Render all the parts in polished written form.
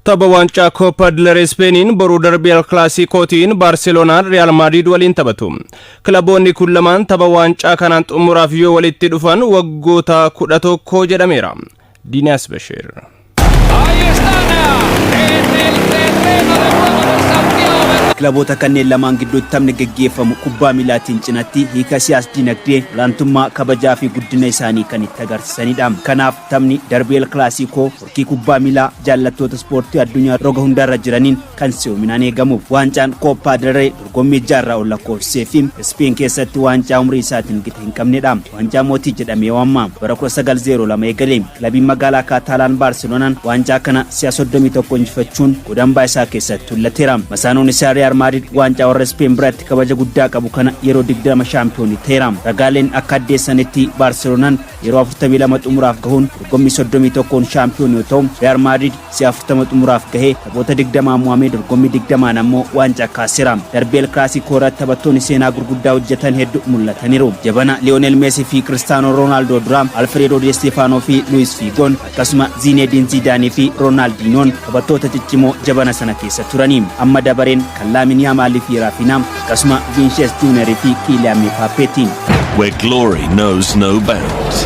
Tapha waancaa Copa del Rey Ispeeniin boruu darbii El Clasicotiin Baarseloonaan Real Madrid waliin taphatu. Kilaboonni kun lamaan tapha waancaa kanaan xumuraaf yoo walitti dhufan waggoota 11 jedhameera. Diinaas Bashir. Ahí están en el terreno de juego del Santiago Bernabéu. Kilaboota kanneen lamaan gidduutti taphni geggeeffamu kubbaa miilaatiin cinatti hiika siyaas dinagdee, olaantummaa, kabajaa fi guddina isaanii kan itti agarsiisanidha. Kanaaf taphni darbii El Clasico morkii kubbaa miilaa jaallattoota ispoortii addunyaa roga hundarra jiraniin kan si'oominaan eegamuuf. Waancaan Copa del Rey dorgommii jaarraa ol lakkoofsisee fi Speen keessatti waancaa umrii isaatiin gita hin qabnedha. Waancaa mootii jedhamee waamama. Bara 1902 eegale. Kilabiin magaalaa Kaataalaan Baarseloonaan waancaa kana si'a 31 injifachuun godambaa isaa keessatti tullateera. Masaanuun isaa Real Madrid waancaa warra Speen biratti kabaja guddaa qabu kana yeroo 20 shaampiyoonii ta'eera. Ragaaleen akka addeessanitti Baarseloonaan yeroo 42 xumuraaf gahuun dorgommii 31 shaampiyoonii yoo ta'u, Real Madrid si'a 40 xumuraaf gahee taphoota 20 mo'amee dorgommii 20 ammoo waancaa kaaseera. Darbii El Clasico irratti taphattoonni seenaa gurguddaa hojjetan hedduu mul'ataniiru. Jabana Lionel Messi fi Cristiano Ronaldo dura Alfredo Di Stefano fi Luis Figoon, akkasuma Zinedine Zidane fi Ronaldinhoon taphattoota ciccimoo jabana sana keessa turani. Amma dabareen kan Lamine Yamal fi Raphinha, akkasuma Vinicius Junior fi Kylian Mbappeeti. Where glory knows no bounds.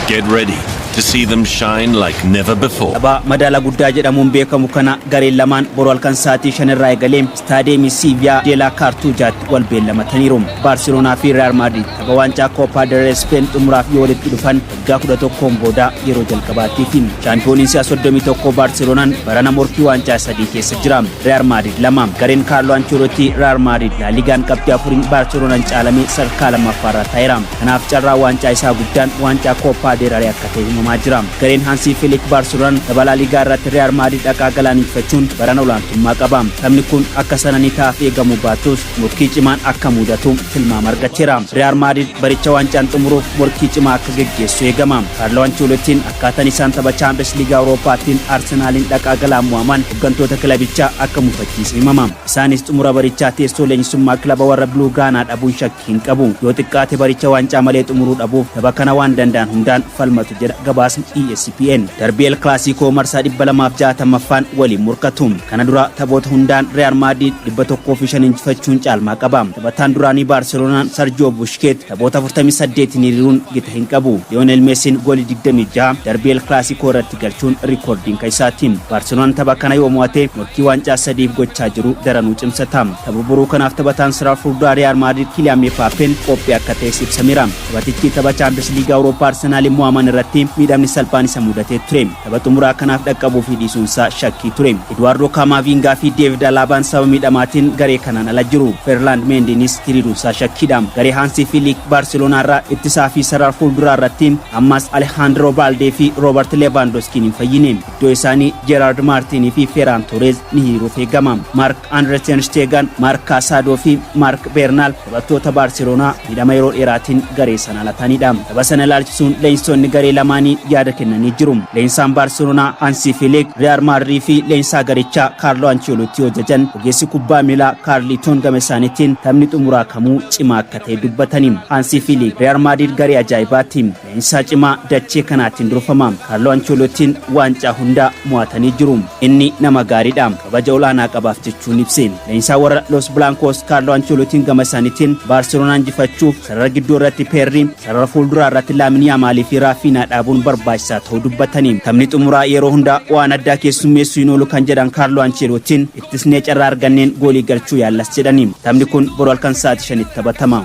Get ready to see them shine like never before. Tapha madaala guddaa jedhamuun beekamu kana gareen lamaan boru halkan sa'aatii 5 irraa eegalee istaadiyeemii Siiviyaa Deelaa Kaartuujaatti wal beellamataniiru. Baarseloonaa fi Real Madrid tapha waancaa Copa del Rey Speen xumuraaf yoo walitti dhufan waggaa 11 booda yeroo jalqabaatiif. Shaampiyooniin si'a 31 Baarseloonaan barana morkii waancaa sadii keessa jira. Real Madrid lama. Gareen Kaarlo Ancelotti Real Madrid La Ligaan qabxii afuriin Baarseloonaan caalamee sadarkaa lammaffaarra taa'eera. Kanaaf carraa waancaa isaa guddaan waancaa Copa del Rey akka ta'e himamaa jira. Gareen Hansi Flick Baarseloonaan tapha La Ligaa irratti Real Madrid dhaqaa galaan injifachuun barana olaantummaa qaba. Taphni kun akka sana ni ta'aaf eegamu baatus morkii cimaan akka mudatu tilmaama argateera. Real Madrid baricha waancaan xumuruuf morkii cimaa akka geggeessu eegama. Kaarlo Ancelottiin akkaataan isaan tapha Champions League Awurooppaatiin Arsenaaliin dhaqaa galaan mo'aman hooggantoota kilabichaa akka mufachiise himama. Isaanis xumura barichaa teessoo leenjisummaa kilaba warra Blaugrana dhabuun shakkii hin qabu. Yoo xiqqaate baricha waancaa malee xumuruu dhabuuf tapha kana waan danda'an hundaan falmatu jedha gabaasni ESPN. Darbii El Clasico marsaa 260ffaan waliin morkatu. Kana dura taphoota hundaan Real Madrid 105 injifachuun caalmaa qaba. Taphataan duraanii Baarseloonaan Sergio Busquets taphoota 48 hiriiruun gita hin qabu. Lionel Messiin goolii 26 darbii El Clasico irratti galchuun riikoordiin kan isaati. Baarseloonaan tapha kana yoo mo'ate morkii waancaa sadiif gochaa jiru daranuu cimsata. Tapha boruu kanaaf taphataan sarara fuulduraa Real Madrid Kylian Mbappeen qophii akka ta'es ibsameera. Taphatichi tapha Champions League Awurooppaa Arsenaaliin mo'aman irratti miidhamni salphaan isa mudatee ture. Tapha xumuraa kanaaf dhaqqabuu fi dhiisuunsaa shakkii ture. Eduardo Camavinga fi David Alabaan sababa miidhamaatiin garee kanaan ala jiru. Ferland Mendinis hiriiruunsaa shakkiidha. Garee Hansi Flick Baarseloonaa irraa ittisaa fi sarara fuulduraa irratti ammas Alejandro Balde fi Robert Lewandowskiin hin fayyine. Iddoo isaanii Gerard Martin fi Ferran Torres ni hiriiruuf eegama. Marc Andre ter Stegen, Marc Casado fi Marc Bernal taphattoota Baarseloonaa miidhama yeroo dheeraatiin garee sana ala ta'anidha. Tapha sana ilaalchisuun leenjistoonni garee lamaanii yaada kennanii jiru. Leensaan Baarseloonaa Hansi Flick, Real Madrid fi leenjisaa garichaa Carlo Ancelotti yoo jajan, ogeessi kubbaa miilaa Kaarliitoon gama isaaniitiin taphni xumuraa kamuu cimaa akka ta'e dubbatani. Hansi Flick: Real Madrid garee ajaa'ibaati. Leenjisaa cimaa dachee kanaatiin durfama. Carlo Ancelottiin waancaa hundaa mo'atanii jiru. Inni nama gaariidha. Kabaja olaanaa qabaaf jechuun ibse. Leenjisaa warra Los Blancos Carlo Ancelottiin gama isaaniitiin Baarseloonaa injifachuuf sarara gidduu irratti Pedri, sarara fuulduraa irratti Lamine Yamal fi Raphinha dhaabuun barbaachisaa ta'uu dubbatani. Taphni xumuraa yeroo hundaa waan addaa keessummeessuu hin oolu kan jedhan Carlo Ancelottiin ittisnee carraa arganneen goolii galchuu yaallas jedhani. Taphni kun boru halkan sa'aatii 5tti taphatama.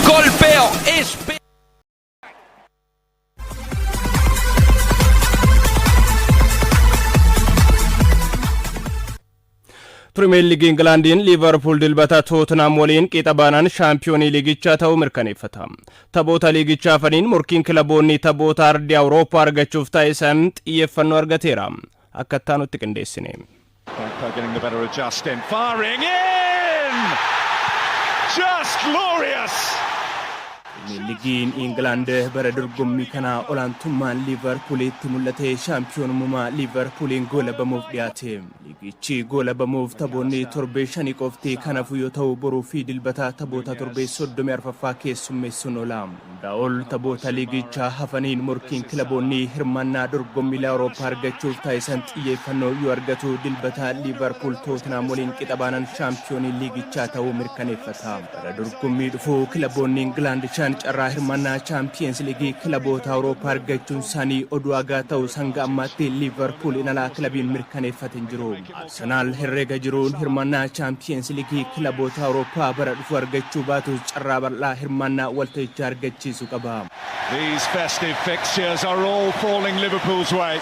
Golpeo es Pirimeer Liigii Ingilaandiin Liivarpuul dilbata Tootenaam waliin qixa baanaan shaampiyoonii liigichaa ta'uu mirkaneeffata. Taphoota liigichaa hafaniin morkiin kilaboonni taphoota ardii Awurooppaa argachuuf taasisan xiyyeeffannoo argateera. Akka itti aanutti qindeessine. Gakpo getting the better of Justin. Firing in! Just glorious! Liigiin Ingilaand bara dorgommii kanaa olaantummaan Liivarpuulitti mul'ate shaampiyoonummaa Liivarpuuliin goolabamuuf dhiyaate. Liigichi goolabamuuf taphoonni torbee 5 qofti kanaafuu yoo ta'u, boruu fi dilbataa taphoota torbee 34ffaa keessummeessuun oola. Hundaa ol taphoota liigichaa hafaniin morkiin kilaboonni hirmaannaa dorgommii Awurooppaa argachuuf taasisan xiyyeeffannoo yoo argatu, dilbataa Liivarpuul Tootenaam waliin qixa baanaan shaampiyoonii liigichaa ta'uu mirkaneeffata. Bara dorgommii dhufuu kilaboonni Ingilaand shan carraa hirmaannaa Chaampiyeens Liigii kilaboota Awurooppaa argachuun isaanii oduu hagaa ta'us, hanga ammaatti Liivarpuul alaa kilabiin mirkaneeffate hin jiru. Arsenaal herreega jiruun hirmaannaa Chaampiyeens Liigii kilaboota Awurooppaa bara dhufu argachuu baatus, carraa bal'aa hirmaannaa waltajjii argachiisu qaba. These festive fixtures are all falling Liverpool's way.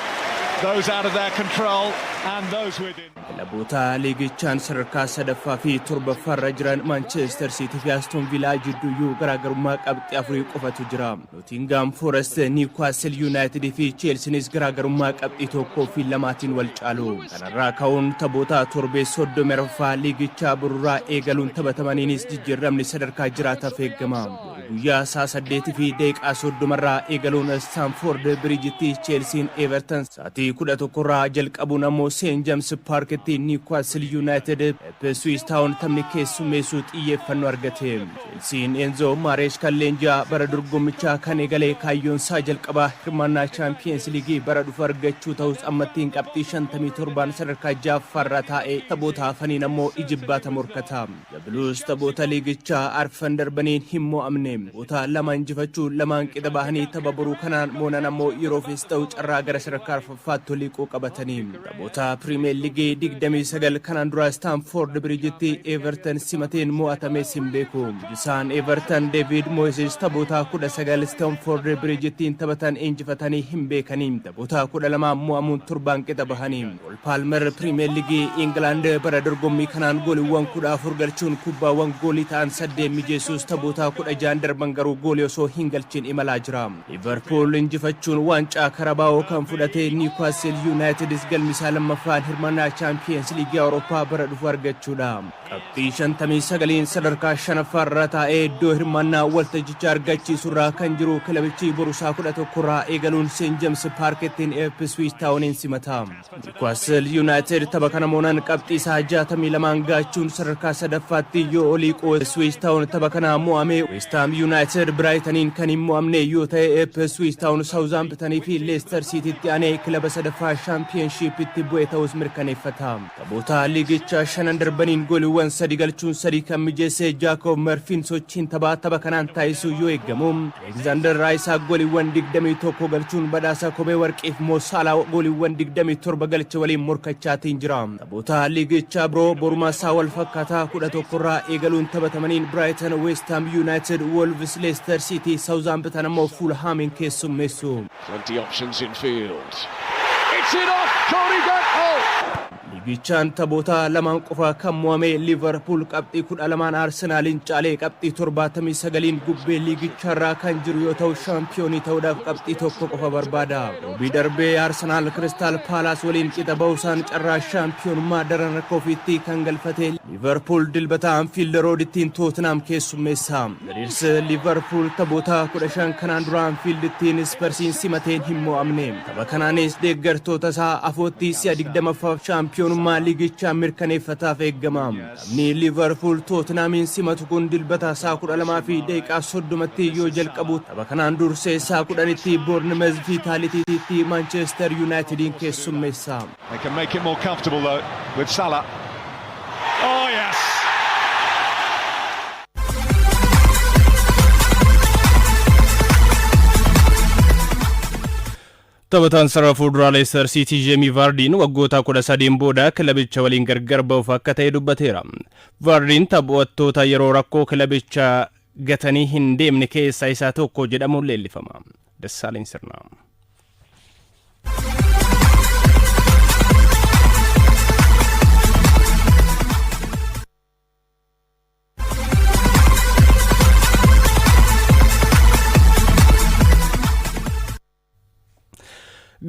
Those out of their control and those within. Kilaboota liigichaan sadarkaa sadaffaa fi torbaffaarra jiran Maanchestar Siitii fi Aston Villaa jidduuyyuu garaagarummaa qabxii 4 qofatu jira. Nootingaam Forest, Niwukaastil Yuunaayitid fi Cheelsiinis garaagarummaa qabxii tokkoo fi lamaatiin wal caalu. Kanarraa ka'uun taphoota torbee 34ffaa liigichaa borurraa eegaluun taphatamaniinis jijjiiramni sadarkaa jiraataaf eegama. Guyyaa isaa 8:30rraa eegaluun Istaanfoord Biriijitti Cheelsiin Everton, sa'aatii 11rraa jalqabuun ammoo Seen Jeems Paarkitti Niwukaastil Yuunaayitid Ipswich Taawun taphni keessummeessuu xiyyeeffannoo argate. Cheelsiin Enzo Maareeskaan leenji'aa bara dorgommichaa kan eegalee kaayyoon isaa jalqabaa hirmaannaa Chaampiyeens Liigii bara dhufu argachuu ta'us, ammattiin qabxii 57n sadarkaa ja'affaarra taa'ee taphoota hafaniin ammoo ijibbaata morkata. Blues taphoota liigichaa arfan darbaniin hin mo'amne. Taphoota lama injifachuu, lamaan qixa bahanii tapha boruu kanaan moonan ammoo yeroofis ta'u carraa gara sadarkaa arfaffaatti liquu qabatanii. Taphoota Pirimeer Liigii 29 kanaan dura Istaanfoord Biriijitti Everton simateen mo'atames hin beeku. Isaan Everton David Moyes taphoota 19 Istaanfoord Biriijittiin taphatan injifatanii hin beekanii. Taphoota 12 mo'amuun torbaan qixa bahanii. Kool Paalmer Pirimeer Liigii Ingilaand bara dorgommii kanaan gooliiwwan 14 galchuun kubbaawwan goolii ta'an saddeet mijeessuus, taphoota 16 darban garuu goolii osoo hin galchin imalaa jira. Liverpool injifachuun waancaa Karabaa'oo kan fudhate Newcastle Unitedis galmisaa lammaffaan hirmaannaa Chaampiyeens Liigii Awurooppaa bara dhufu argachuudha. Qabxii 59n sadarkaa shanaffaarra taa'ee iddoo hirmaannaa waltajjicha argachiisurraa kan jiru kilabichi borusaa 11rraa eegaluun Seent Jeems Paarkittiin Ipswich Taawuniin simata. Newcastle United tapha kana moonaan qabxii isaa 62n gaachuun sadarkaa sadaffaatti yoo olii qoo, Ipswich Town tapha kana mo'ame, West Ham United Brightoniin kan hin mo'amne yoo ta'e, Ipswich Town Southamptonii fi Leicester Citytti aanee kilaba sadaffaa Shaampiyoonshiipitti bu'e ta'us mirkaneeffata. Taphoota liigichaa shanan darbaniin gooliiwwan sadi galchuun sadi kan mijeesse Jaakob Marfiin sochiin taphaa tapha kanaan taasisuu yoo eegamu, Alexander Raayisaa gooliiwwan 21 galchuun badhaasa kophee warqiif Moo Saalaa gooliiwwan 27 galche waliin morkachaatiin jira. Taphoota liigichaa biroo boruma isaa wal fakkaataa 11rraa eegaluun taphatamaniin Brighton West Ham United, Wolves Leicester City, Southampton ammoo Fulhamiin keessummeessu. Plenty options in field. It's in off Cody Gakpo! Liigichaan taphoota lamaan qofa kan mo'ame Liverpool qabxii 12n Arsenaaliin caalee qabxii 79n gubbee liigicharraa kan jiru yoo ta'u, shaampiyoonii ta'uudhaaf qabxii tokko qofa barbaada. Roobii darbee Arsenaal Kiristaal Paalaas waliin qixa ba'uusaan carraa shaampiyoonummaa daran rakkoo ofiitti kan galfate Liverpool dilbata Anfield Roodittiin Tootenaam keessummeessa. Reds Liverpool taphoota 15 kanaan dura Anfiildittiin Sparsiin simateen hin mo'amne. Tapha kanaanis deeggartoota isaa afootti si'a 20ffaaf shaampiyoonummaa liigichaa mirkaneeffataaf eeggama. Taphni Liverpool Tootenaamiin simatu kun dilbata isaa 12:30tti yoo jalqabu, tapha kanaan dursee isaa 10tti Bournemouth Viitaalitiitti Manchester Unitediin keessummeessa. They can make it more comfortable, though, with Salah. Oh yes! Taphataan sarara fuulduraa Leicester City Jeemii Vaardiin waggoota 13n booda kilabicha waliin gargar ba'uuf akka ta'e dubbateera. Vaardiin taphattoota yeroo rakkoo kilabicha gatanii hin deemne keessaa isaa tokko jedhamuun leellifama. Dassaaleen Sirnaa.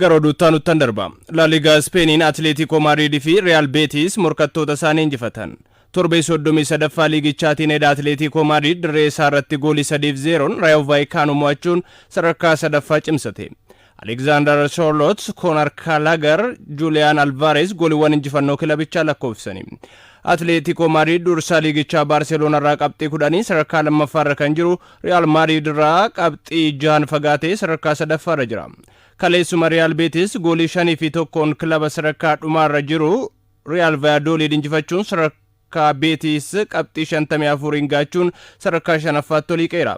Gara oduuttaa nuttan darba. Laaligaa Ispeeniin Atileetikoo Maadriidii fi Riyaal Beetis morkattoota isaanii injifatan. Torbee 33ffaa liigichaatiin eda Atileetiikoo Maadriid dirree isaa irratti goolii 3-0n Raayoo Vaayikaanoo mo'achuun sadarkaa sadaffaa cimsate. Alekzaandar Soorlot, Koonar Kaalagar, Juuliyaan Alvaareez gooliiwwan injifannoo kilabichaa lakkoofsani. Atileetiikoo Maadriid dursaa liigichaa Baarseloona irraa qabxii 10 sadarkaa lammaffaa irra kan jiru, Riyaal Maadriid irraa qabxii 6n fagaatee sadarkaa sadaffaa irra jira. Kaleessuma Riyaal Beetis goolii 5-1n kilaba sadarkaa dhumaarra jiru Riyaal Vaayaadooliid injifachuun sadarkaa Beetis qabxii 54n gaachuun sadarkaa shanaffaatti ol hiiqeera.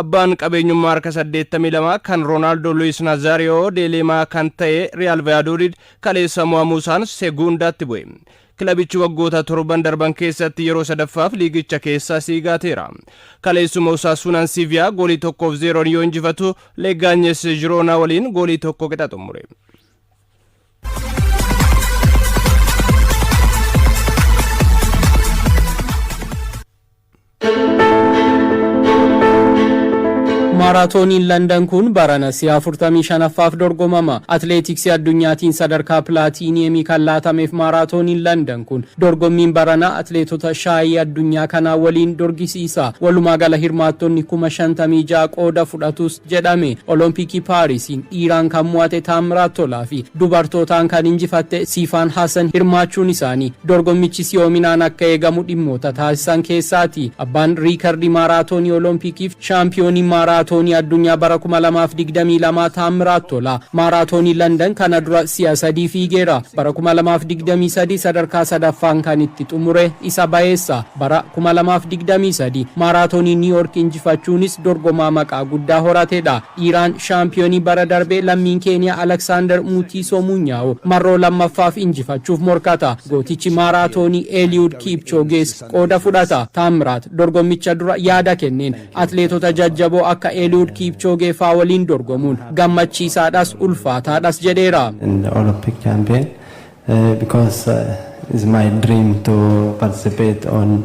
Abbaan qabeenyummaa harka 82 kan Roonaaldoo Luis Nazaariyoo Deeleemaa kan ta'e Riyaal Vaayaadooliid kaleessa mo'amuusaan Seguundaatti bu'e. Kilabichi waggoota torban darban keessatti yeroo sadaffaaf liigicha keessaa siigaateera. Kaleessuma Osaasuunaan Siiviyaa goolii 1-0n yoo injifatu, Leeggaanyes Jiroonaa waliin goolii 1 qixa xumure. Maaraatooniin Landan kun barana si'a 45ffaaf dorgomama. Atileetiksii addunyaatiin sadarkaa pilaatiiniyeemii kan laatameef maaraatooniin Landan kun dorgommiin baranaa atileetota shaayii addunyaa kanaa waliin dorgisiisa. Walumaa gala hirmaattonni 56,000 qooda fudhatus jedhame. Olompikii Paarisiin dhiiraan kan mo'ate Taammiraat Tolaa fi dubartootaan kan injifatte Siifaan Hasan hirmaachuun isaanii dorgommichi si'oominaan akka eegamu dhimmoota taasisan keessaati. Abbaan riikardii maaraatoonii Olompikiif shaampiyoonii maaraatoonii addunyaa bara 2022 Taammiraat Tolaa maaraatoonii Landan kana dura si'a sadii fiigeera. Bara 2023 sadarkaa sadaffaan kan itti xumure isa bayeessa. Bara 2023 maaraatoonii Niiyork injifachuunis dorgomaa maqaa guddaa horatedha. Dhiiraan shaampiyoonii bara darbee lammiin Keeniyaa Aleksaandar Mutiisoo Munyaa'u marroo lammaffaaf injifachuuf morkata. Gootichi maaraatoonii Eeliyuud Kiipchoogees qooda fudhata. Taammiraat dorgommicha dura yaada kenneen atleetota jajjaboo akka Eeliyuud Kiipchoogee faa waliin dorgomuun gammachiisaadhas ulfaataadhas jedheera. In the Olympic champion because it's my dream to participate on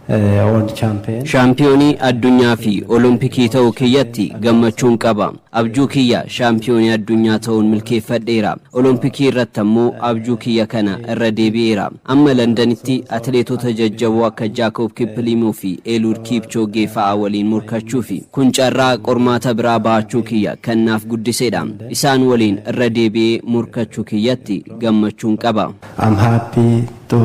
world champion. Shaampiyoonii addunyaa fi Olompikii ta'uu kiyyatti gammachuun qaba. Abjuu kiyya shaampiyoonii addunyaa ta'uun milkeeffadheera. Olompikii irratti ammoo abjuu kiyya kana irra deebi'eera. Amma Londanitti atileetota jajjaboo akka Jaakoob Kippiliimoo fi Eeluud Kiipchoogee fa'aa waliin morkachuufi. Kun carraa qormaata biraa bahachuu kiyya kan naaf guddisedha. Isaan waliin irra deebi'ee morkachuu kiyyatti gammachuun qaba. I'm happy to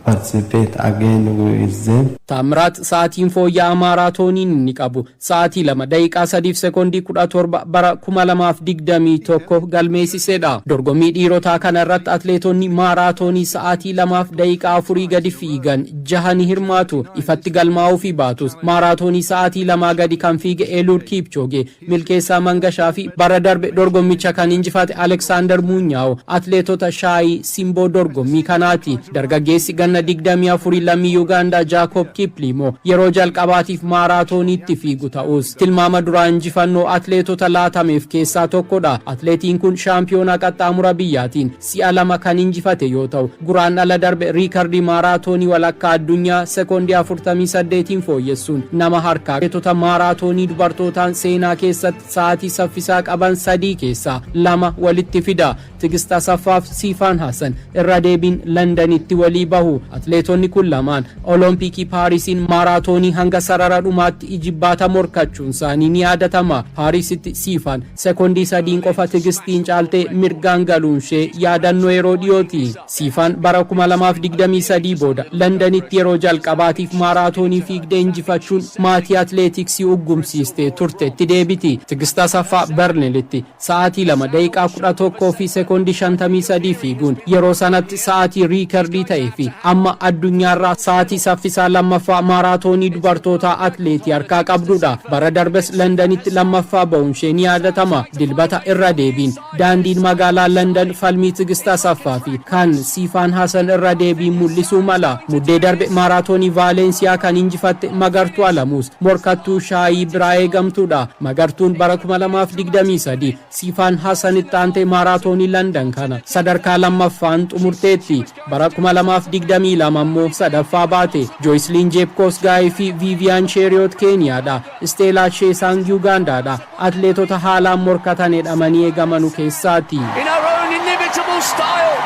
participate again with them. Taammiraat sa'aatiin fooyya'aa maaraatooniin inni qabu sa'aatii 2 daqiiqaa 3 fi sekoondii 17 bara 2021 galmeessisedha. Dorgommii dhiirotaa kana irratti atleetonni maaraatoonii sa'aatii 2 fi daqiiqaa 4 gadi fiigan jaha ni hirmaatu. Ifatti galmaa'uu fi baatus maaraatoonii sa'aatii 2 gadi kan fiige Eeluud Kiipchoogee, Milkeessaa Mangashaa fi bara darbe dorgommicha kan injifate Aleksaandar Muunyaa'u atleetota shaayii simboo dorgommii kanaati. Dargaggeessi ganna 24 lammii Yuugaandaa Jaakob Kiplimoo yeroo jalqabaatiif maaraatooniitti fiigu ta'us tilmaama duraa injifannoo atleetota laatameef keessaa tokkodha. Atleetiin kun shaampiyoonaa qaxxaamura biyyaatiin si'a lama kan injifate yoo ta'u, guraandhala darbe riikardii maaraatoonii walakkaa addunyaa sekoondii 48n fooyyessuun nama harkaa. Atleetota maaraatoonii dubartootaan seenaa keessatti sa'aatii saffisaa qaban sadii keessaa lama walitti fida. Tigist Asaffaaf Siifaan Hasan irra deebiin Londanitti walii bahu. Atleetonni kun lamaan Olompikii Paarisiin maaraatoonii hanga sarara dhumaatti ijibbaata morkachuun isaanii ni yaadatama. Paarisitti Siifaan sekoondii 3n qofa Tigistiin caaltee mirgaan galuun ishee yaadannoo yeroo dhiyooti. Siifaan bara 2023 booda Londanitti yeroo jalqabaatiif maaraatoonii fiigdee injifachuun maatii atleetiksii uggumsiistee turtetti deebiti. Tigist Asaffaa Berlinitti sa'aatii 2 daqiiqaa 11 fi sekoondii 53 fiiguun yeroo sanatti sa'aatii riikardii ta'ee fi amma addunyaarraa sa'aatii saffisaa lammaffaa maaraatoonii dubartootaa atleetii harkaa qabdudha. Bara darbes Londanitti lammaffaa ba'uun ishee ni yaadatama. Dilbata irra deebiin daandiin magaalaa London falmii Tigist Asaffaa fi kan Siifaan Hasan irra deebiin mul'isuu mala. Muddee darbe maaraatoonii Vaalensiyaa kan injifatte Magartuu Alamuus morkattuu shaayii biraa eegamtuudha. Magartuun bara 2023 Siifaan Hasanitti aantee maaraatoonii London kana sadarkaa lammaffaan xumurteetti. Bara 2022 ammoo sadaffaa baate. Jooyisliin Jeepkoosgaayii fi Viiviyaan Sheeriyoot Keeniyaadha. Isteelaa Sheesaang Yuugaandaadha. Atleetota haalaan morkatan jedhamanii eegamanu keessaati. In her own inimitable style,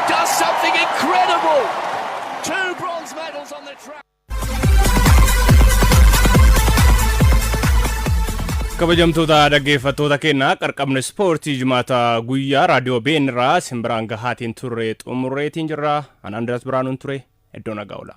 does something incredible. Two bronze. Bronze medals on the track. Kabajamtoota dhaggeeffattoota keenya, qarqabni ispoortii Jimaata guyyaa raadiyoo BN irraa simbiraan gahaatiin turre xumurreetiin jirra. Anaan Andiraas Biraanuun ture. Iddoo nagaa oola.